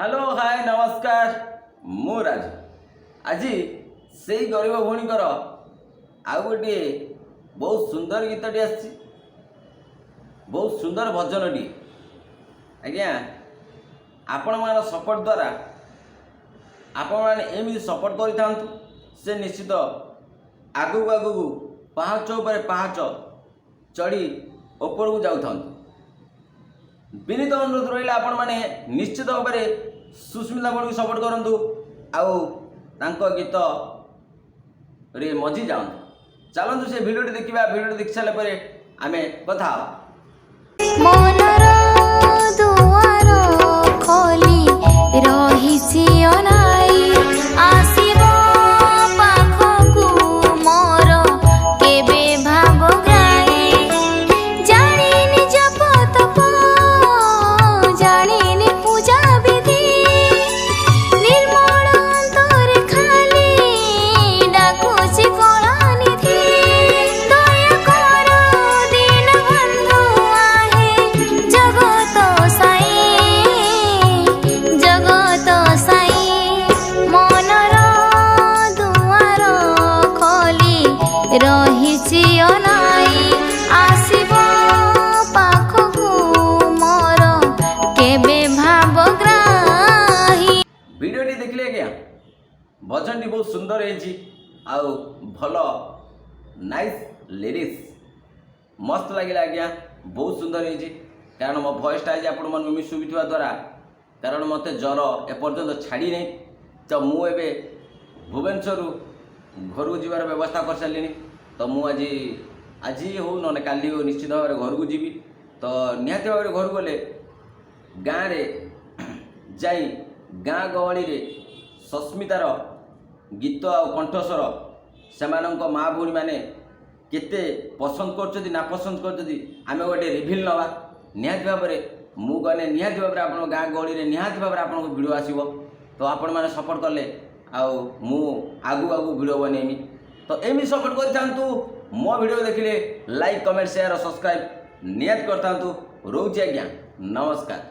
Hello, ହାଏ, ନମସ୍କାର। ମୁଁ ରାଜୁ। ଆଜି ସେଇ ଗରିବ ଭଉଣୀଙ୍କର ଆଉ ଗୋଟିଏ ବହୁତ ସୁନ୍ଦର ଗୀତଟି ଆସିଛି, ବହୁତ ସୁନ୍ଦର ଭଜନଟିଏ। ଆଜ୍ଞା, ଆପଣମାନଙ୍କ ସପୋର୍ଟ ଦ୍ୱାରା, ଆପଣମାନେ ଏମିତି ସପୋର୍ଟ କରିଥାନ୍ତୁ, ସେ ନିଶ୍ଚିତ ଆଗକୁ ଆଗକୁ ପାହାଚ ଉପରେ ପାହାଚ ଚଢ଼ି ଉପରକୁ ଯାଉଥାନ୍ତୁ। ବିନୀତ ଅନୁରୋଧ ରହିଲା, ଆପଣମାନେ ନିଶ୍ଚିତ ଭାବରେ ସୁସ୍ମିତା ଭଉଣୀକୁ ସପୋର୍ଟ କରନ୍ତୁ ଆଉ ତାଙ୍କ ଗୀତରେ ମଜି ଯାଆନ୍ତୁ। ଚାଲନ୍ତୁ, ସେ ଭିଡ଼ିଓଟି ଦେଖିବା। ଭିଡ଼ିଓଟି ଦେଖି ସାରିଲା ପରେ ଆମେ କଥା ହେବା। ମନର ଦୁଆର ଖୋଲି ରହିଛି ଅନାଇ, ଆସିବ ପାଖକୁ ମୋର କେବେ ଭାବଗ୍ରାହୀ। ଜାଣିନି ଜପ ତପ, ଜାଣିନି ପୂଜା ବିଧି, ନିର୍ମଳ ଅନ୍ତରେ ଖାଲି ଡାକୁଛି କଳାନିଧି। ଦୟା କର ଦୀନବନ୍ଧୁ, ଆହେ ଜଗତ ସାଇଁ, ଜଗତ ସାଇଁ। ମନର ଦୁଆର ଖୋଲି ରହିଛି ଅନାଇ, ଆସିବ ପାଖକୁ ମୋର କେବେ ଭାବଗ୍ରାହୀ। ଭିଡ଼ିଓଟି ଦେଖିଲେ ଆଜ୍ଞା, ଭଜନଟି ବହୁତ ସୁନ୍ଦର ହେଇଛି ଆଉ ଭଲ ନାଇସ୍ ଲିରିକ୍ସ, ମସ୍ତ ଲାଗିଲା ଆଜ୍ଞା, ବହୁତ ସୁନ୍ଦର ହେଇଛି। କାରଣ ମୋ ଭଏସ୍ଟା ଆଜି ଆପଣମାନଙ୍କୁ ଏମିତି ଶୁଭିଥିବା ଦ୍ୱାରା, କାରଣ ମୋତେ ଜ୍ୱର ଏପର୍ଯ୍ୟନ୍ତ ଛାଡ଼ିନି। ତ ମୁଁ ଏବେ ଭୁବନେଶ୍ୱରରୁ ଘରକୁ ଯିବାର ବ୍ୟବସ୍ଥା କରିସାରିଲିଣି। ତ ମୁଁ ଆଜି ଆଜି ହଉ, ନହେଲେ କାଲି ହଉ, ନିଶ୍ଚିତ ଭାବରେ ଘରକୁ ଯିବି। ତ ନିହାତି ଭାବରେ ଘରକୁ ଗଲେ ଗାଁରେ ଯାଇ ଗାଁ ଗହଳିରେ ସସ୍ମିତାର ଗୀତ ଆଉ କଣ୍ଠସ୍ୱର ସେମାନଙ୍କ ମା ଭଉଣୀମାନେ କେତେ ପସନ୍ଦ କରୁଛନ୍ତି, ନା ପସନ୍ଦ କରୁଛନ୍ତି, ଆମେ ଗୋଟେ ରିଭିଲ୍ ନେବା। ନିହାତି ଭାବରେ ମୁଁ ଗଲେ ନିହାତି ଭାବରେ ଆପଣଙ୍କ ଗାଁ ଗହଳିରେ ନିହାତି ଭାବରେ ଆପଣଙ୍କ ଭିଡ଼ିଓ ଆସିବ। ତ ଆପଣମାନେ ସପୋର୍ଟ କଲେ ଆଉ ମୁଁ ଆଗକୁ ଆଗକୁ ଭିଡ଼ିଓ ବନେଇବି। ତ ଏମିତି ସପୋର୍ଟ କରିଥାନ୍ତୁ। ମୋ ଭିଡ଼ିଓ ଦେଖିଲେ ଲାଇକ୍, କମେଣ୍ଟ, ସେୟାର, ସବସ୍କ୍ରାଇବ୍ ନିହାତି କରିଥାନ୍ତୁ। ରହୁଛି ଆଜ୍ଞା, ନମସ୍କାର।